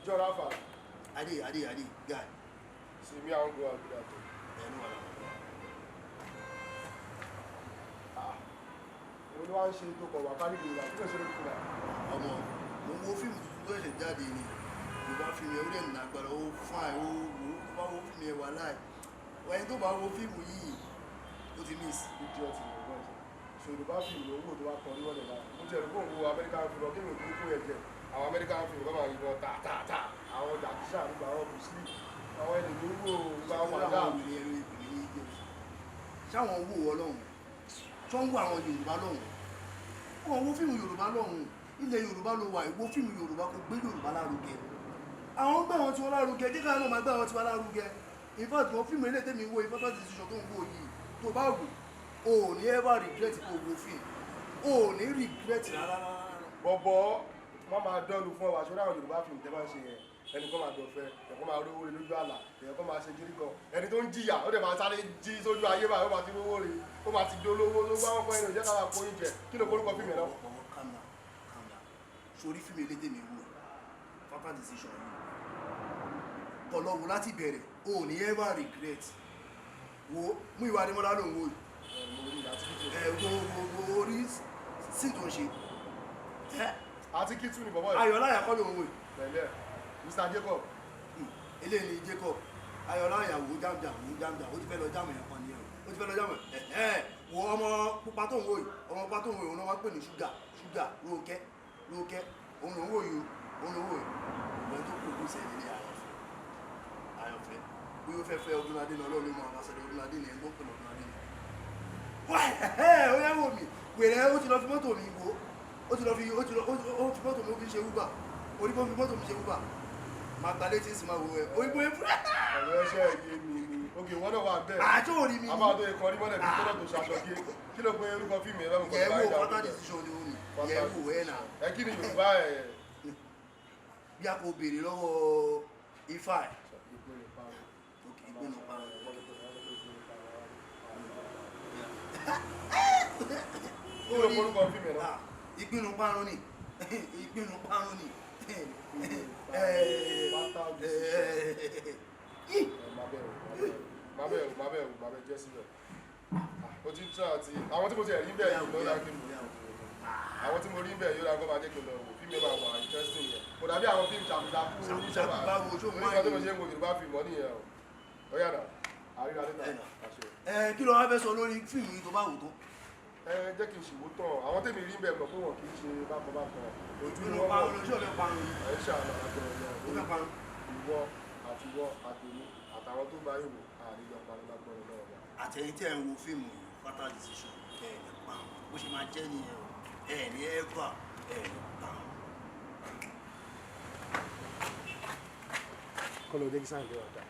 John Alpha. Ade ade ade guy. See me, I won't go out with that. Ẹ ní wàhálà. Ah, òun ló wá ń ṣe tó kọ̀ wá kárí ìlú kí ló ṣe lórí fúnra. Ọmọ, mo wo fíìmù tuntun tó ṣẹ̀ṣẹ̀ jáde ni. Yorùbá fíìmù yẹn, ó dẹ̀ nàgbára, ó fine, ó wò ó. Tó bá wo fíìmù yẹn, wà láì. Ẹni tó bá wo fíìmù yìí, ó ti miss. Idiot ni ọgbọ́n ìṣe. So Yorùbá fíìmù ló ń wò tó wá kọrí wọlé báyìí. Mo ti ẹ̀rù kó ń wo American film, kí ni òkú kó yẹ jẹ. Àwọn American film kọ́ máa yìnbọn ta ta ta. Àwọn Jackie nígbà àwọn Bruce Lee. Àwọn ẹlẹ́ni ń wò gba wàdà. Ṣáwọn wò wọ́ lọ́hùn? Ṣọ́ ń wo àwọn Yorùbá lọ́hùn? Wọ́n wo fíìmù Yorùbá lọ́hùn. Ilẹ̀ Yorùbá ló wà, ìwo fíìmù Yorùbá kò gbé Yorùbá lárugẹ. Àwọn ń gbé àwọn tiwọn lárugẹ, jẹ́ káwọn náà máa gbé àwọn tiwọn lárugẹ. In fact, wọ́n fíìmù eléyìí tèmi wo, Fatal Decision tó ń wò yìí, tó bá wò, o ò ní ever regret kó wo fíìmù. O ò ní regret rárá rárá. Bọ̀bọ̀, wọ́n máa dọ́lu fún ọ wá sórí àwọn Yorùbá fíìmù tẹ́ bá ń ṣe yẹn. Ẹnì kan máa dọ̀fẹ́, ẹnì kan máa rówó rẹ lójú àlà, ẹnì kan máa ṣe jírí kan. Ẹni tó ń jìyà, ó dẹ̀ máa sáré jí sójú ayé báyìí, ó máa ti rówó rẹ, ó máa ti dolówó tó gbá wọn fún ẹni ò jẹ́ ká máa kó oúnjẹ. Kí ló korúkọ fíìmù yẹn náà? Ọ̀pọ̀, calm down, calm down. Sórí fíìmù eléyìí tèmi wò, Fatal Decision yìí, kọlọ́wọ́ láti bẹ̀rẹ̀, o ò ní ever regret. Wo mú ìwà Adémọ́lá ló ń wò yìí. Mo rí àti kí Ẹ wo wo wo orí sí tó ń ṣe ẹ. Àti kí tún ni bọ̀bọ̀ yìí. Ayọ̀láyà kọ́ ló ń wò yìí. Pẹ̀lẹ́ Mr. Jacob. Eléyìí ni Jacob. Ayọ̀láyà, wo jámjà, wo jámjà, ó ti fẹ́ lọ jámù yẹn kan nìyẹn o, ó ti fẹ́ lọ jámù ẹ̀ ẹ̀. Wo ọmọ pupa tó ń wò yìí, ọmọ pupa tó ń wò yìí, òun náà wá pè ní ṣúgà, ṣúgà Rónkẹ́, Rónkẹ́, òun ló ń wò yìí o, òun ló ń wò yìí. Ìwọ tó kù kù sẹ́yìn ní Àyànfẹ́, Àyànfẹ́ bí ó fẹ́ fẹ́ Ọdúnladé náà, Ọlọ́run ló mọ àwọn aṣọ. Ọdúnladé ni ẹni tó ń pè ní Ọdúnladé ni. Wá ẹ̀ ó yẹ wò mí wèrè, ó ti lọ fi mọ́tò mi wò, ó ti lọ fi ó ti lọ ó fi mọ́tò mi, ó fi ṣe Uber. Orí kó fi mọ́tò mi ṣe Uber, máa gba létí sí, máa wò ẹ orí bóyá fúnra. Ọ̀rọ̀ ẹṣẹ́ yé mi ni. Ok, wọ́n náà wà bẹ́ẹ̀. Àjọ orí mi A máa tó ikọ̀ rí mọ́lẹ̀ bí tó náà tó ṣaṣọ gé. Kí ló pe orúkọ fíìmù yẹn lọ́mọ? Yẹ wo Fatal Decision ni ó ní yẹ wò ẹ nà. Ẹ kí ni Yorùbá ẹ̀? Bí a kò béèrè lọ́wọ́ ifá ẹ̀. Ok, ìgbónú parun. Kí ló pe orúkọ fíìmù yẹn náà? Ah, ìpinnu parun ni, ìpinnu parun ni. Fatal Decision. Má bẹ̀rù, má bẹ̀rù, má bẹ̀rù, má bẹ̀rù jẹ́ síbẹ̀. O ti ń tún àti àwọn tí mo ti rí bẹ́ẹ̀ yìí lọ́dà kí n lò, àwọn tí mo rí bẹ́ẹ̀ yóò dáa kó máa jẹ́ kí n lọ wò fíìmù yẹn, máa wà interesting yẹn. Kò dàbí àwọn fíìmù ṣàkúṣàkú. Ṣàkúṣàkú báwo? Ṣó oníkan máa tí mo ṣe ń wo Yorùbá fíìmù ọ́ nìyẹn o. Ó yàrá àríra níta àṣẹ. Ẹ kí ló wá fẹ́ sọ lórí fíìmù yìí tó bá wò tó? Ẹ jẹ́ kí n ṣìwò tán. Àwọn tèmi rí bẹ́ẹ̀ mọ̀ pé wọn kì í ṣe bákan bákan ojú ni ìpinnu wọ́n parun mọ̀. ló ṣé o fẹ́ parun ni? Ẹ̀ ń ṣàánú àjọ O fẹ́ parun. Ìwọ àti ìwọ àtèmi àtàwọn tó bá yìí wò, àríjọ parun lágbọ́n náà wà. Àtẹ̀yìn tí ẹ̀ ń wo fíìmù yìí, Fatal Decision, ẹ̀ ní parun. Bó ṣe máa jẹ́ nìyẹn o, ẹ̀ ní ever, ẹ̀ ní parun. Kọ́ ló jẹ́ kí sáyẹn lè wà dáa.